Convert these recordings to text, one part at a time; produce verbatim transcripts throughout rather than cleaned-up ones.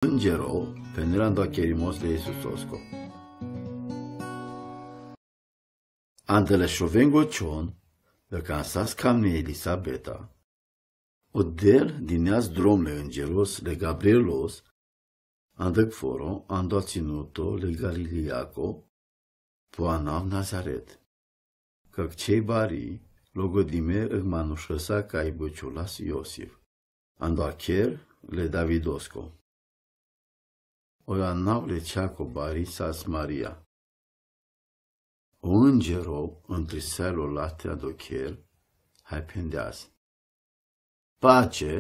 Ungero phenela ando a kherimos le Isusosko. Ande le šovengo čhon, le kansas kamni Elisabeta, o Del dineas drom le ungeros le Gabrielos, ande foro ando a cinuto le Galileako, po anav Nazaret, ka kčhei bari, lo godime ëh manušesa kaj băčulas Iosif, ando a kher le Davidosko. Oj anav le čhako bari sas Maria. O ungero ëntrisea lo late ando kher, haj phendeas: Pace,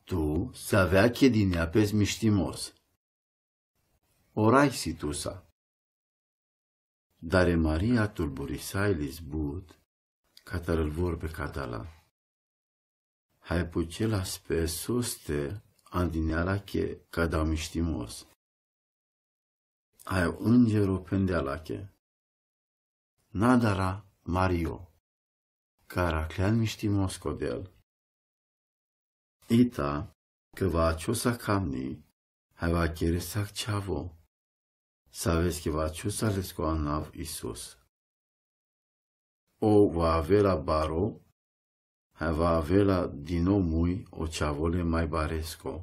tu, sa avea khe dinea pes mištimos. Orai si tusa. Dar e Maria tulburisea lis but, katar ël vorbe ka dea la. Haj pučelas pe soste an dinea la khe ka dea mištimos. Haj o ungero phendea la khe: Na dara, Mario, ka araklean mištimos ko Del. Ita, ka vaćo sa kamni, haj va kheres sa čhavo. Saves ke vaćosa lesko anav Isus. Ov va avela baro, haj va avela dino muj o čhavo le maj baresko.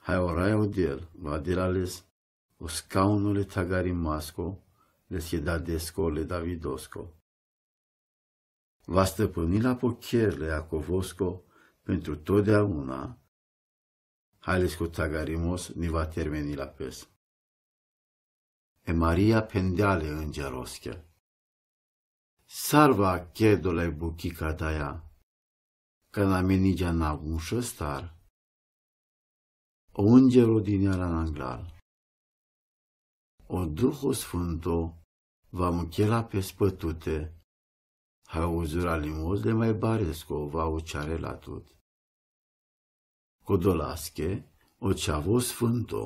Haj orai o Del va dela les o skauno le tagarimasko, leske dadesko le Davidosko. Va stăpânila po kher le Iacovosko pentru totdeauna, haj lesko tagarimos ni va termenila pes. E Maria phendea le ungeroske: Sar va kher dola i bukhi ka daja, kana me niđa na mušestar? O ungero dinea la na anglal: O Duho Sfânto va mukhela pes pë tute, haj o uzuralimos le maj baresko va učharela tut. Ko dolaske, o čhavo sfânto,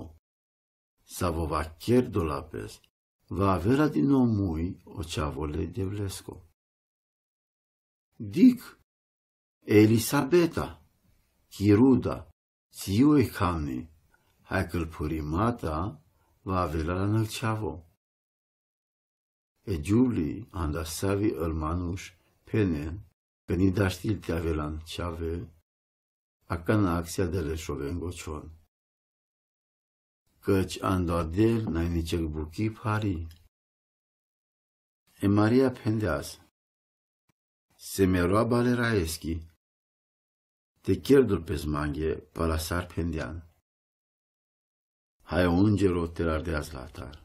savo va kher dola pes, va avela dino muj o čhavo le Devlesko. Dikh, Elisabeta, ki ruda, tsi ju e kamni, haj kal phurimata va avela la nag čhavo. E džuvli, anda savi ël manuš phenen, kë ni daštil te avelan čhave, akana aksea dele šovengo čhon. Kăci ando a Del naj ničeg bukhi phari. E Maria phendeas: Se me roa bale raeski, te kher dol pes mange pala sar phendean. Haj o ungero te lardeas latar.